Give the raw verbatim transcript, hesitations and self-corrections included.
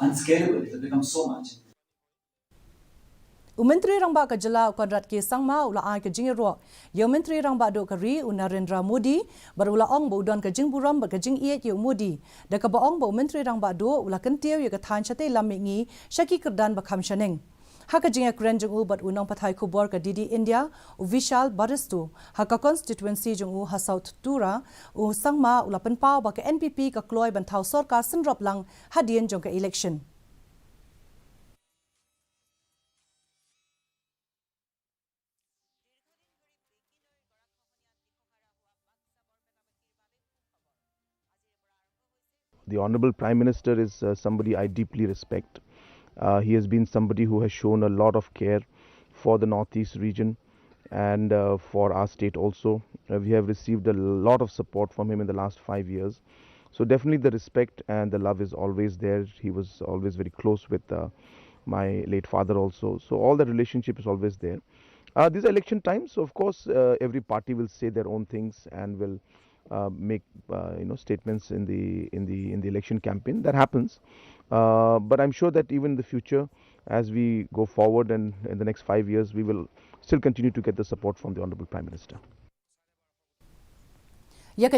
Unscalable, it has become so much. U Myntri Rangbah ka jylla u Conrad K Sangma u la ai ka jingïaroh ïa u Myntri Rangbah Duh ka ri u Narendra Modi, bad u la ong ba u don ka jingburom bad ka jingïeit ïa u Modi, da kaba ong ba u Myntri Rangbah Duh u la kyntiew ïa ka thaiñ shatei lam mihngi sha ki kyrdan ba kham shaneng. Ha ka jingïakren jong u bad u nongpathai khubor ka D D India, u Vishal Baristu, ha ka constituency jong u ha South Tura, u Sangma u la pynpaw ba ka N P P ka kloi ban thaw sorkar synrop lang hadien jong ka election. The Honorable Prime Minister is uh, somebody I deeply respect. Uh, he has been somebody who has shown a lot of care for the Northeast region and uh, for our state also. Uh, we have received a lot of support from him in the last five years. So definitely the respect and the love is always there. He was always very close with uh, my late father also. So all that relationship is always there. Uh, these are election times, so of course uh, every party will say their own things and will uh, make uh, you know statements in the in the in the election campaign. That happens, uh, but I'm sure that even in the future, as we go forward and in the next five years, we will still continue to get the support from the Honorable Prime Minister. Ïa ka